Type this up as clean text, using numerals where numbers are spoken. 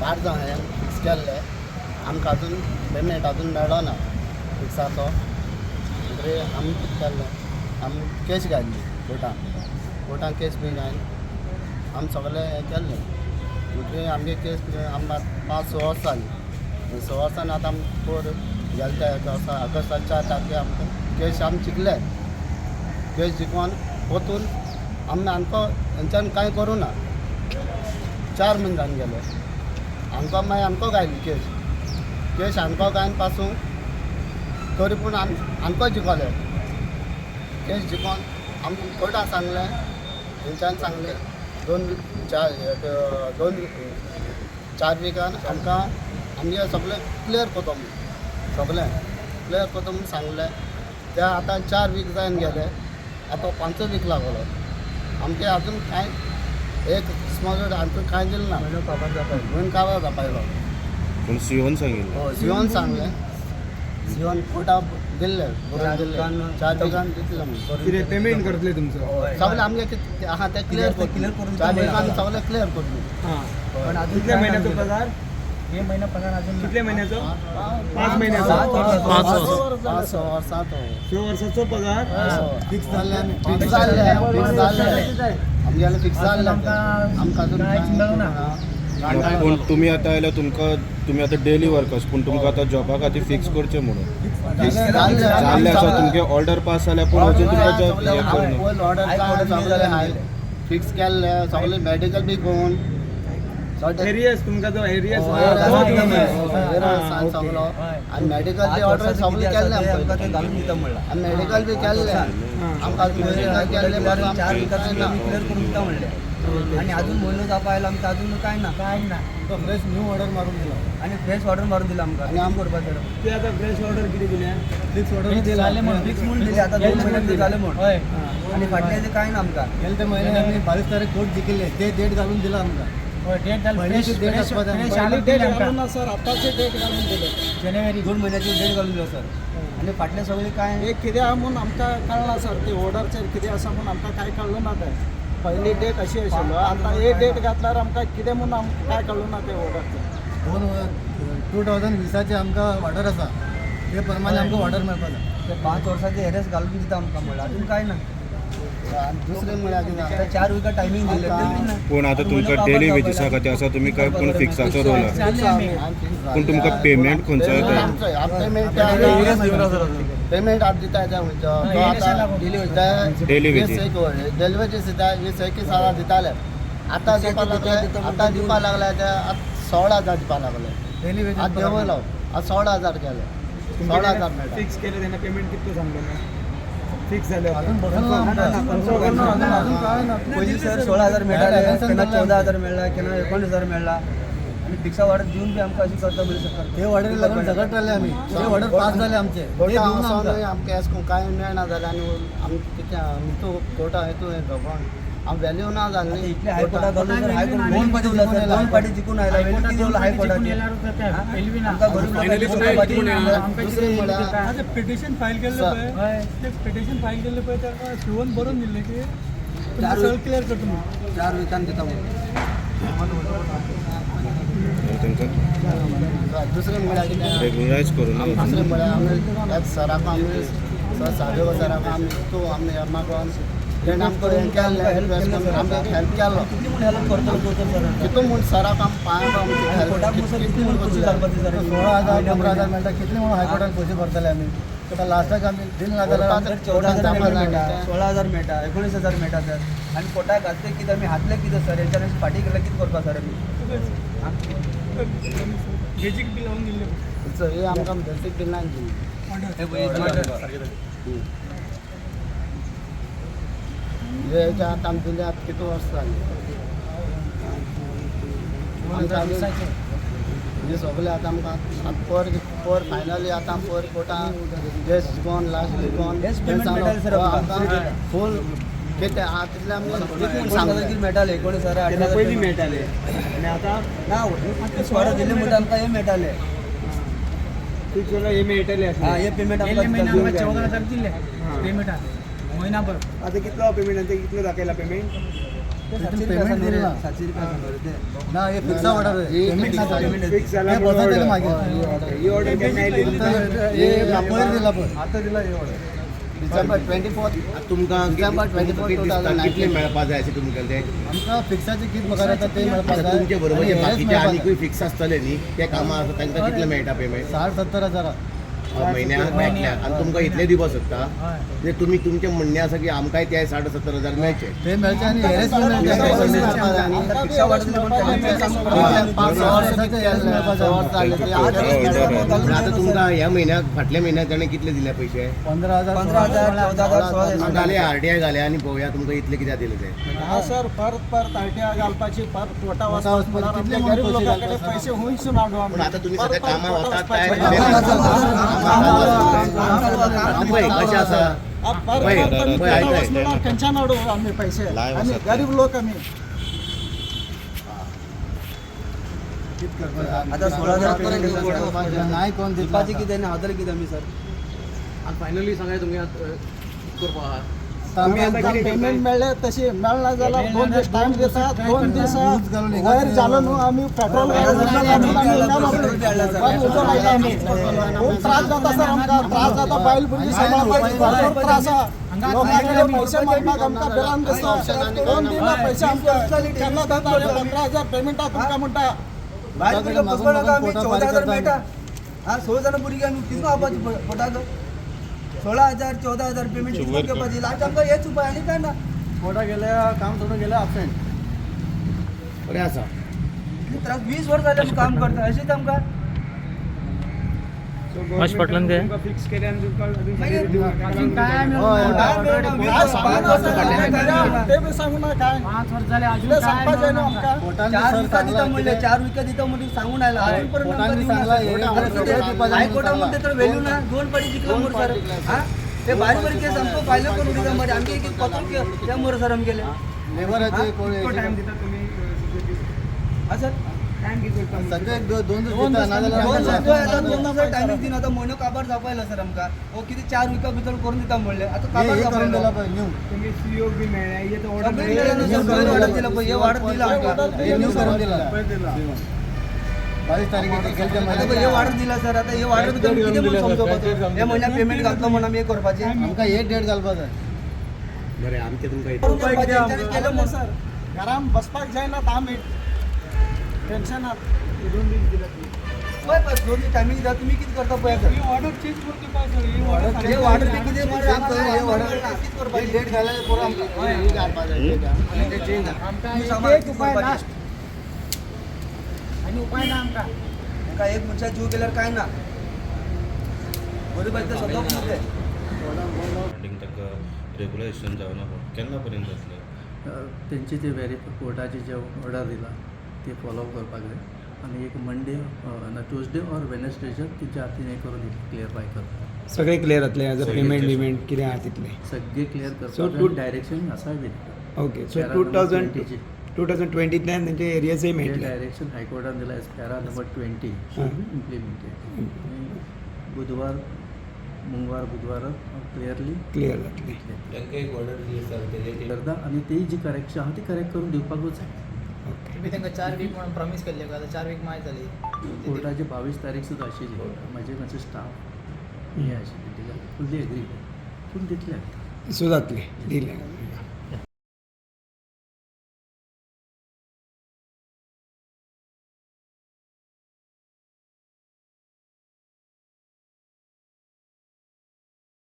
बार्जा हांवें फिक्स केल्ले आमकां अजून पेमेंट अजून मेळना फिक्साचो. म्हणटकीर आमी कितें केल्लें, आमी केश घातली कोर्टान, कोर्टान केस बी घालून आमी सगळें हें केल्लें. म्हणटकीर आमगे केस आमकां 5-6 वर्सां जालीं. 6 वर्सांनी आतां आमी कोर्ट गेले त्या एका वर्सा ऑगस्टाक 4 तारखेर आमकां केश आमी जिखले. केस जिखोन वतून आमी आमकां हेंच्यान कांय करूं ना. 4 म्हयने जावन गेले. आमकां मागीर आमकां घायली केस, केस आमकां घायन पासून तरी पूण आमी आमकां जिखले. केस जिखोन आमी कोर्टान सांगलें, हेंच्यान सांगलें 2-4 विकान आमकां आमगे सगळें क्लियर करता म्हूण, सगळें क्लियर करता म्हूण सांगलें. ते आतां 4 वीक जावन गेले, आतां 5 वीक लागलो. आमचें अजून कांय एक स्मॉल आमकां कांय दिलें ना. म्हणून काबार जावपाक. पूण सीओन सांगिल्लें. हय, सियोन सांगलें, सियोन कोर्टा दिल्लें बरोवन दिल्लें, 4 विकान दितलें म्हूण. कितें पेमेंट करतले तुमचो? सगळें आमगे कितें आहा तें क्लियर करतलें, 4 विकान सगळें क्लियर करतलें. हां, कितल्या महिन्याचो पगार? हे महिना पगार अजून कितल्या महिन्याचो? 5 महिन्याचो. 5-6 वर्सां तो 6 वर्साचो पगार फिक्स जाल्लें, फिक्स जाल्लें, फिक्स जाल्लें आमगेलें, फिक्स जाल्लें आमकां अजून कांयच मेळना. पूण तुमी आतां आयल्या, तुमकां तुमी आतां डेली वर्कर्स, पूण तुमकां आतां जॉबा खातीर फिक्स करचें म्हणून जाल्लें आसा. तुमगे ऑर्डर पास जाल्या पूण अजून तुमकां जॉब हें करूं फूल ऑर्डर सगळें फिक्स केल्लें, सगळें मेडिकल बी करून एरियस तुमकां जो एरियस सगळो आनी मेडिकल बी ऑर्डर सगळें केल्लें आमकां घालून दिता म्हणलां. आनी मेडिकल बी केल्लें आमकां, मेडिकल केल्लें. 4 विकात क्लियर करून दिता म्हणलें आनी अजून म्हयनो जावपा आयलो, आमकां अजून कांय ना. काय ना. फ्रेश न्यू ऑर्डर मारून दिला आनी फ्रेश ऑर्डर मारून दिला आमकां. आनी आम करपाक सर ते आतां फ्रेश ऑर्डर कितें दिल्या? फिक्स ऑर्डर फिक्स जालें म्हणून. फिक्स म्हणून दिले आतां 2 म्हयने जाले म्हूण. हय. आनी फाटलें ते कांय ना आमकां. गेले ते महिने आमी 22 तारीख कोर्ट जिखिल्ले, ते डेट घालून दिला आमकां. हय, डेट जाली. पयलींची फ्रेश डेट फ्रेश आसपा जाय. फ्रेश पयली ऑर्डर डेट दिली आमकां. सर, आतांची डेट घालून दिले. जानेवारी 2 म्हयन्याची डेट घालून दिला सर. आनी फाटलें सगळें कांय हे कितें आहा म्हूण आमकां कळना सर, ती ऑर्डरचेर कितें आसा म्हूण आमकां कांय कळ्ळो ना. तें पयली डेट अशी आशिल्लो, आतां हे डेट घातल्यार आमकां कितें म्हूण आमकां कांय कळ्ळो ना ते ऑर्डरचें. 2020 आमकां ऑर्डर आसा, ते प्रमाणे आमकां ऑर्डर मेळपाक जाय. ते 5 वर्साचे एरियस घालून दिता आमकां म्हणल्यार अजून कांय ना. आनी दुसरें म्हळ्यार कितें आतां 4 विका टायमींग दिल्लें तरी बी ना. पूण आतां तुमकां डेली वेजीसा खातीर आसा, तुमी काय पूण फिक्साचो रोल आसा, पूण तुमकां पेमेंट खंयचो येता? पेमेंट आज दिता त्या खंयचो तो आतां Daily wages. Daily wages दिता, 20-21 हजार दिताले, आतां दिवपा लागले, आतां दिवपा लागले ते आतां 16,000 दिवपा लागले. आतां देंवयलो, आतां 16,000 केले, 16,000 मेळटा. फिक्स केले तेन्ना पेमेंट कितलो सांगलो? फिक्स जालें. पयलीं सर 16,000 मेळटाले, केन्ना 14,000 मेळ्ळा, केन्ना 19,000 मेळ्ळा. आनी फिक्सा ऑर्डर दिवन बी आमकां अशी करता म्हणजे सरकार. ते ऑर्डर लागून झगडटाले आमी, ते ऑर्डर पास जाले आमचे, कोर्टा वचोन आमकां अशें करून कांय मेळना जालें. आनी आमकां कितें आमचो कोर्टा हेतू हें झगडोन आम व्हॅल्यू ना जाली. इतले हायकोर्टात घालून सर, हायकोर्ट 2 पाटी उरला सर, 2 पाटी जिखून आयला, वेल्यू कितें उरला हायकोर्टाचेर? आमकां गरीब लोकांची दुसरें म्हळ्यार पिटिशन फायल केल्लें पळय, ते पिटिशन फायल केल्लें पळय, ताका शिवोन बरोवन दिल्लें की सगळें क्लियर करता म्हणून. 4 विकान दिता म्हणून. तांकां दुसरें म्हळ्यार कितें, रेगुलरायज करूं ना. दुसरें म्हळ्यार आमी ह्या सराक, आमी सर सादेव सराक आमी तूं आमी मागोन तेणें आमकां हें केल्लें, आमकां हेल्प केलो. कितली म्हूण हेल्प करतलो तो तर सर? कितू म्हूण सराक आमी पांय आमकां कोर्टाक हेल्प सर कितली म्हूण पयशे घालपाचे सर? 16,000 15,000 मेळटा, कितले म्हणून हायकोर्टान पयशे भरतले आमी? ताका लास्टाक आमी दिल ना जाल्यार 14,000 मेळटा, 16,000 मेळटा, 19,000 मेळटा सर. आनी कोर्टाक घातले कितें आमी, हातले कितें सर? हेंच्यान फाटीं गेल्यार कितें करपा सर आमी? बेजीक बी लावन दिल्लें. हे आमकां बेसीक बिल दिली. हे हेच्या आतां आमी दिले, आतां कितू वर्सां जालीं आमकां हे सगळे. आतां आमकां आतां पर पर फायनली आतां पर कोर्टान केस जिखोन लास्ट जिखोन आमकां फूल कितें आहा तितलें आमी सांगलें मेळटालें 19,000 तेन्ना पयलीं मेळटाले आनी आतां ना, फिक्स ऑर्डर दिल्ले म्हणटा आमकां हे मेळटाले. फिक्स ऑर्डर हे मेळटले. हां, हे पेमेंट गेल्ले महिने आमकां आमकां 14,000 दिल्ले पेमेंटान महिनाभर. आतां कितलो पेमेंट आनी कितलो दाखयला पेमेंट? ते तितून 700 रुपया पेमेंट आसा दिलें ना. न्हू रे, 700 रुपया आसा न्हू रे ते. ना हे फिक्सा ऑर्डर फिक्स पेमेंट जाला हे म्हणून बसत order. मागीर ही ऑर्डर केन्ना आयली? हे पयर दिला पळय. आतां दिला हे ऑर्डर. डिसेंबर 24. तुमकां डिसेंबर तुमकां 24 कितें दिसता, 2019. कितले मेळपा जाय अशें तुमकां ते? आमकां फिक्साचे कितें पगार येता ते मेळपाक जाय. तुमचे बरोबर आनी जे हेच बाकीचे मेळपाक जाय. आनीकूय फिक्स आसतले न्ही, ते कामां आसा तांकां कितले मेळटा पेमेंट? 60-70 हजार. म्हयन्याक मेळटल्या आनी तुमकां इतले दिवपाक सोदता? म्हणजे तुमी तुमचें म्हणणें आसा की आमकांय ते 60-70 हजार मेळचे. ते मेळचे आनी हेरेसमेंट मेळचे. हेरेसमेंट मेळपाक जाय आनी फिक्सा ऑर्डर दिली म्हणून तांकां पांच स वर्साचे हेरेस मेळपाक जाय. पूण आतां तुमकां ह्या म्हयन्याक, फाटल्या म्हयन्याक ताणें कितले दिले पयशे? 15 हजार. 15 हजार, 14 हजार, 16 हजार. घाले आरटीआय घाले आनी पळोवया तुमकां इतले कित्याक दिले ते. ना सर, परत परत आरटीआय घालपाची, परत कोर्टा कोर्टा वचपाची. वचपाची. कितले गरीब म्हणून पयशे लोकां कडेन घालता? पयशे हुंयसून हाडू आमी? पूण आतां तुमी परत सद्या परत कामां कोर्टा वतात काय? वचपाचें. पळय कशें आसा. परत पळय, परत आमी पळय, कोर्टा आयकय. वचना, खंयच्यान हाडू आमी पयशे? आमी गरीब लोक आमी. आतां 16 हजार पेमेंट दिला सर. नाही कोण दितलो. दिवपाचें कितें आनी हांव कितें आमी सर? फायनली सांगाय तुमी करपा. आमी आमकां पेमेंट मेळ्ळें तशी मेळना जाल्यार 2 दीस टायम दिता. 2 दीस वयर जालो न्हू, आमी पेट्रोल उजो लायला आमी. खूब त्रास जाता सर, आमकां त्रास जाता. बायल भुरगीं सांबाळपाक भरपूर त्रास आहा. लोकां कडेन पयशे मागपाक आमकां भिरांत दिसता. कोण दिना पयशे आमकां? केन्ना दिता? 15 हजार पेमेंटा तुमकां म्हणटा. बायल भुरगीं पोसपा नाका आमी? 14 हजार मेळटा. हा, 6 जाणां भुरगीं आमी, कितें खावपाचें पोटाक? 16 हजार, 14 हजार पेमेंट कितें घेवपाची? लास्ट आमकां हेच उपाय, आनी काय ना. कोर्टा गेल्या, काम सोडून गेले absent. बरें आसा. कितले त्रास! 20 वर्स जालें आमी काम करता, अशेंच आमकां. तुमकां फिक्स केले आनी तुमकां अजून मागीर salary दिवंक ना. अजून काय हय. काय मेळना? काय सांगू 5 ना वर्सां सर, जालीं, काय मेळना? ते बी सांगू ना काय. 5 वर्स जाले, अजून कितें काय सांगपाचें न्हू मेळना. आमकां. कोर्टान 4 सर विका दिता सांगला म्हणले, 4 विका दिता म्हणून सांगून आयला, अजून पर्यंत कोर्टान आमकां सांगला, दिवंक हे ना. आमकां सगळें दिवपाचें म्हणून हायकोर्टा सांगला. म्हणते तर व्हॅल्यू ना. दोन पाटी जिखला मोर सर. हा, ते बारीक बारीक केस आमकां फायल करून दिता मरे. आमगे एक एक पत्र त्या मोर सर आमगेले. लेबराचे कोण कितको टायम दिता तुमी? हा सर. टायम कितको दिता? सध्या एक 2 दीस दिता, नाजाल्यार 2 आमकां दीस आता, 2 दिसा टायमींग दिना. आतां म्हयनो काबार जावपा आयला सर आमकां. हो कितें 4 विका भितर करून दिता म्हणलें, आतां हे काबार हे जावपा करून दिला आयलो. पळय न्यू. तुमी सीओ बी मेळ्ळे, हे तर ऑर्डर सगळें मेळ्ळें न्हू सर, सगळें ऑर्डर दिला पळय, हे ऑर्डर दिला आमकां. हे न्यू करून दिला 22 तारखेक गेलते. आतां पळय, हे ऑर्डर दिला सर. आतां हे ऑर्डर भितर कितें म्हणून समजोवपाचें? हे म्हयन्याक पेमेंट घातलो म्हणून आमी हें करपाचें? आमकां एक डेट घालपा जाय. बरें, आमचें तुमकां केलं म्हणून सर, घरान बसपाक जायना आमी, टेन्शनात. पळय पळय, 2 दीस टायमींग दिता, तुमी कितें करता पळय sir. Order change करता पळय सर, ही ऑर्डर. हे ऑर्डर बी कितें मरे आमकां, हे ऑर्डर कितें एक करपाचें? डेट घाल्यार पुरो आमकां. ही घालपा जाय. तुम्ही सांगा एक कितें उपाय करपाचें? लास्ट आनी उपाय ना आमकां. तांकां एक मनशा जीव गेल्यार काय ना, बरोबर ते सगळो मुद्दे. तांकां रेगुलायजेशन जावना, केन्ना पर्यंत जातलें? तेंची ती व्हेरीफाय कोर्टाची जे ऑर्डर दिला ती फॉलो करपाक जाय आनी एक मंडे ना ट्युजडे ऑर वेनसडेचेर तेंच्या हातीन हें करून दितले, क्लियरफाय करपाक. सगळे क्लियर जातले एज अ सगळे पेमेंट clear. बिमेंट कितें आहा तितलें? सगळें क्लियर So करपाक डायरेक्शन आसा बी. Okay, so para two number thousand 20 चे. 2020तल्यान तेंचे एरियर्सय जे मेळटले. डायरेक्शन हायकोर्टान दिला as para number 20 should be implemented. बुधवार, मंगळवार, बुधवार क्लियरली क्लियर जातले. तांकां एक ऑर्डर दिली सर तेजे. करता आनी ती जी करेक्शन आहा ती करेक्ट करून दिवपाकूच जाय. तुमी तांकां 4 वीक म्हणून प्रॉमीस केल्ले, आतां 4 वीक माय जाली. कोर्टाची 22 तारीख सुद्दां आशिल्ली. म्हाजे मातशे स्टाफ हे आशिल्ले, फुल्ली एग्री, पूण दितले. सो जातले दिले.